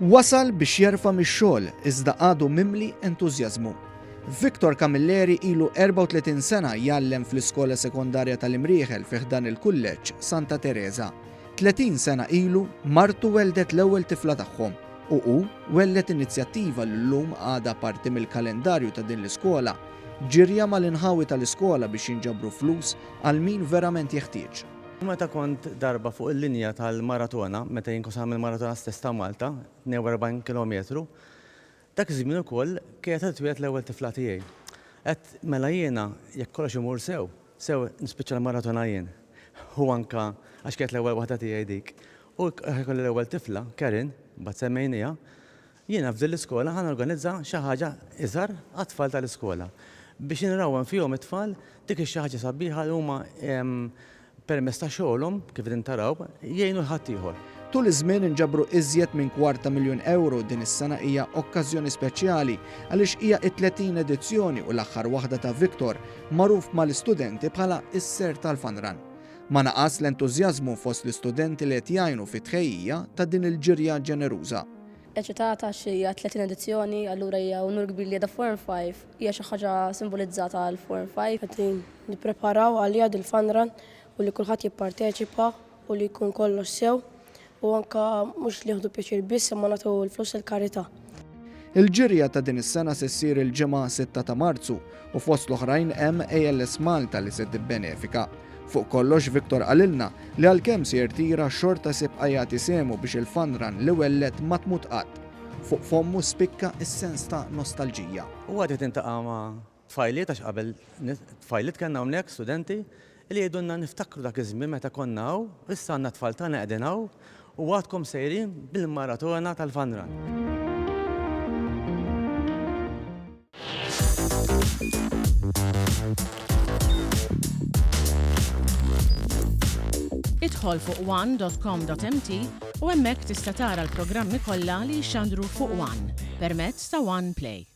Wasal biex jerfa' mix-xogħol iżda għadu mimli entużjażmu. Victor Camilleri ilu 34 sena jgħallem fl-Iskola Sekondarja tal-Imrieħel fi ħdan il-Kulleġġ Santa Tereża. 30 sena ilu martu welldet l-ewwel tifla tagħhom u hu welled inizjattiva li llum għadha parti mill-kalendarju ta' din l-iskola, ġirja mal-inħawi tal-iskola biex jinġabru flus għal min verament jeħtieġ. Meta kont darba fuq il-linja tal-maratona, meta jien kont se nagħmel maratona stess ta' Malta, 42 kilometru, dak iż-żmien ukoll kienet qed twieled l-ewwel tifla tiegħi. Għedt mela jiena jekk kollox imur sew, sew nispiċċa l-maratona jien. U anke għax kienet l-ewwel waħda tiegħi dik. U jkolli l-ewwel tifla, Karen, mbagħad semmejniha, Jiena f'din l-iskola ħa norganizza xi ħaġa iżgħar għat-tfal tal-iskola biex inrawwem fihom it-tfal dik ix-xi ħaġa sabiħa li huma permezz ta' xogħolhom, kif qegħdin taraw, jgħinu 'l ħaddieħor. Tul iż-żmien inġabru iżjed minn kwart ta' miljun ewro, din is-sena hija okkażjoni speċjali għaliex hija t-30 edizzjoni u l-aħħar waħda ta' Victor, magħruf mal-istudenti bħala s-Sir tal-Fun Run. Ma naqas l-entużjażmu fost l-istudenti li qed jgħinu fit-tħejjija ta' din il-ġirja ġeneruża. Eċitata għax hija 30 edizzjoni, allura hija unur kbir li qiegħda Form 5, hija xi ħaġa simbolizzata għal Form 5. Qegħdin nippreparaw għaliha dil-fun run u li kulħadd jipparteċipa u li jkun kollox sew u anke mhux li nieħdu pjaċir biss imma nagħtu l-flus lill-karità. Il-ġirja ta' din is-sena se ssir il-Ġimgħa 6 ta' Marzu u fost l-oħrajn hemm ALS Malta li se tibbenefika. Fuq kollox Victor qalilna li għalkemm se jirtira xorta se jibqa' jagħti sehmu biex il-fun run li welled ma tmut qatt. Fuq fommu spikka s-sens ta' nostalġija. U għad qed niltaqa' ma' tfajliet għax qabel tfajliet kellna hawnhekk studenti li jgħidulna niftakru dak iż-żmien meta konna hawn, issa għandna t-tfal tagħna qegħdin hawn u għadkom sejrin bil-maratona tal-fun run. Idħol fuq one.com.mt u hemmhekk tista' tara l-programmi kollha li jixxandru fuq One permezz ta' One Play.